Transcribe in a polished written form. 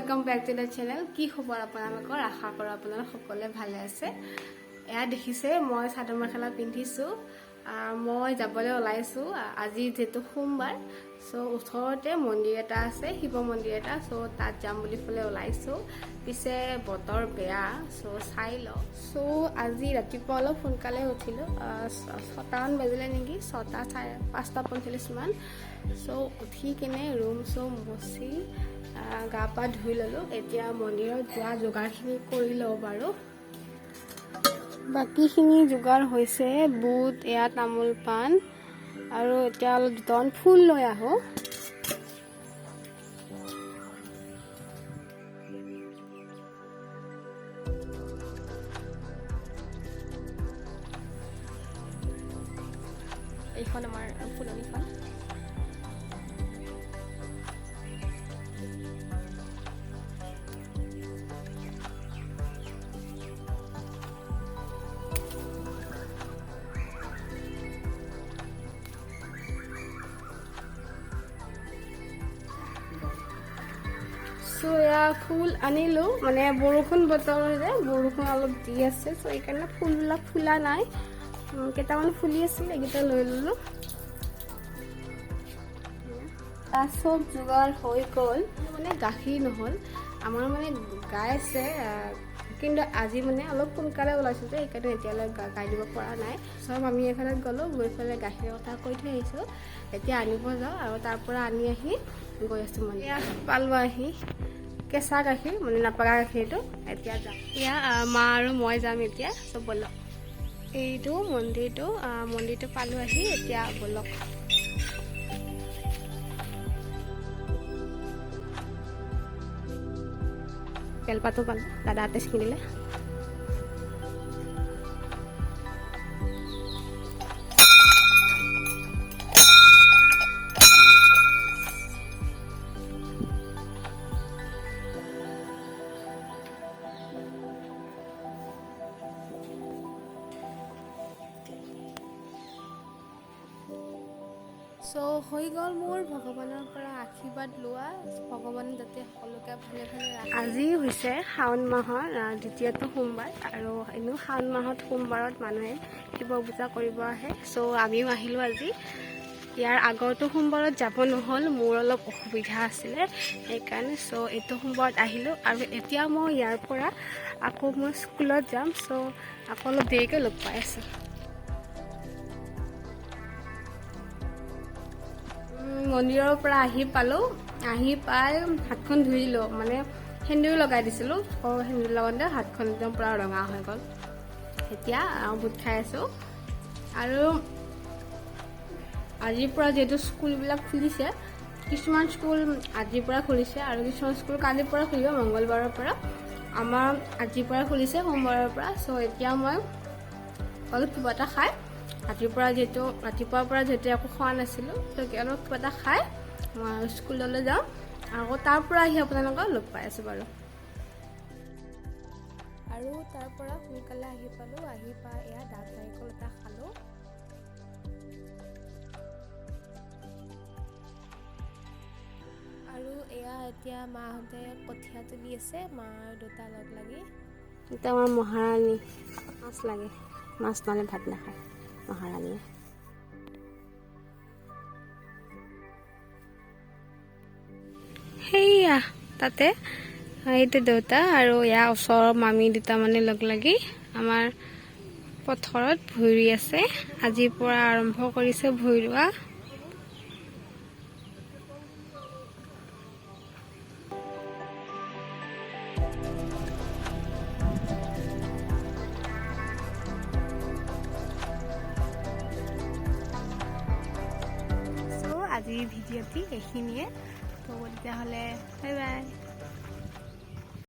Welcome back to the channel. কি খবৰ আপোনালোকৰ? আশা কৰোঁ আপোনালোক সকলোৱে ভালে আছে। এয়া দেখিছে, মই চাদৰ মেখেলা পিন্ধিছোঁ। মই যাবলৈ ওলাইছোঁ। আজি যিহেতু সোমবাৰ, চ' ওচৰতে মন্দিৰ এটা আছে, শিৱ মন্দিৰ এটা, চ' তাত যাম বুলি পেলাই ওলাইছোঁ। পিছে বতৰ বেয়া, চ' চাই লওঁ। চ' আজি ৰাতিপুৱা অলপ সোনকালে উঠিলোঁ। 6টামান বাজিলে নেকি, 6টা 5:45মান। চ' উঠি কিনে ৰুম চুম মচি গা পা ধুই ল'লোঁ। এতিয়া মন্দিৰত যোৱা যোগাৰখিনি কৰি লওঁ বাৰু। বাকীখিনি যোগাৰ হৈছে, বুট, এয়া তামোল পাণ আৰু এতিয়া অলপ দুটামান ফুল লৈ আহোঁ। এইখন আমাৰ ফুলনিখন। চ' এয়া ফুল আনিলোঁ। মানে বৰষুণ বতৰ যে, বৰষুণ অলপ দি আছে, চ' সেইকাৰণে ফুলবিলাক ফুলা নাই। কেইটামান ফুলি আছিল, এইকেইটা লৈ ল'লোঁ। চব যোগাৰ হৈ গ'ল। মানে গাখীৰ নহ'ল। আমাৰ মানে গাই আছে, কিন্তু আজি মানে অলপ সোনকালে ওলাইছোঁ যে, সেইকাৰণে এতিয়ালৈ গাই দিব পৰা নাই। চব আমি এফালে গ'লোঁ, গৈ পেলাই গাখীৰৰ কথা কৈ থৈ আহিছোঁ। এতিয়া আনিব যাওঁ আৰু তাৰ পৰা আনি আহি গৈ আছোঁ। মানে এয়া পালোঁ আহি কেঁচা গাখীৰ, মানে নাপাকা গাখীৰটো। এতিয়া যাম। এয়া মা আৰু মই যাম এতিয়া। চব ব'লক। এইটো মন্দিৰটো, মন্দিৰটো পালোঁ আহি। এতিয়া ব'লক। বেলপাতো পালোঁ, দাদাহঁতে ছিঙি দিলে। চ' হৈ গ'ল মোৰ ভগৱানৰ পৰা আশীৰ্বাদ লোৱা। ভগৱানে যাতে সকলোকে ভালে ভালে ৰাখে। আজি হৈছে শাওণ মাহৰ দ্বিতীয়টো সোমবাৰ আৰু এনেও শাওণ মাহত সোমবাৰত মানুহে শিৱ পূজা কৰিব আহে। চ' আমিও আহিলোঁ আজি। ইয়াৰ আগৰটো সোমবাৰত যাব নহ'ল, মোৰ অলপ অসুবিধা আছিলে সেইকাৰণে। চ' এইটো সোমবাৰত আহিলোঁ আৰু এতিয়া মই ইয়াৰ পৰা আকৌ মই স্কুলত যাম। চ' আকৌ অলপ দেৰিকৈ লগ পাই আছোঁ। মন্দিৰৰ পৰা আহি পালোঁ। আহি পাই হাতখন ধুই দিলোঁ, মানে সেন্দুৰ লগাই দিছিলোঁ। সেন্দুৰ লগাওঁতে হাতখন একদম পূৰা ৰঙা হৈ গ'ল। এতিয়া বুট খাই আছোঁ। আৰু আজিৰ পৰা যিহেতু স্কুলবিলাক খুলিছে, কিছুমান স্কুল আজিৰ পৰা খুলিছে আৰু কিছুমান স্কুল কালিৰ পৰা খুলিব, মংগলবাৰৰ পৰা। আমাৰ আজিৰ পৰা খুলিছে, সোমবাৰৰ পৰা। চ' এতিয়া মই অলপ কিবা এটা খাই, ৰাতিৰ পৰা যিহেতু ৰাতিপুৱাৰ পৰা যিহেতু একো খোৱা নাছিলোঁ, ত' অলপ কিবা এটা খাই মই স্কুললৈ যাওঁ। আকৌ তাৰ পৰা আহি আপোনালোকক লগ পাই আছোঁ বাৰু। আৰু তাৰ পৰা সোনকালে আহি পালোঁ। আহি পাই এয়া ডাব নাৰিকল এটা খালোঁ। আৰু এয়া এতিয়া মাহঁতে কঠীয়া তুলি আছে, মা আৰু দেউতা লগ লাগি। এতিয়া আমাৰ মহাৰাণী মাছ লাগে, মাছ নহ'লে ভাত নাখায় মহাৰাণীয়ে। সেইয়া তাতে এইটো দেউতা আৰু ইয়াৰ ওচৰৰ মামী দুটা মানে লগ লাগি আমাৰ পথাৰত ভূঁই ৰুই আছে। আজিৰ পৰা আৰম্ভ কৰিছে ভূঁই ৰোৱা। চ' আজিৰ ভিডিঅ'টি এইখিনিয়ে। তো তেতিয়াহ'লে বাই বাই।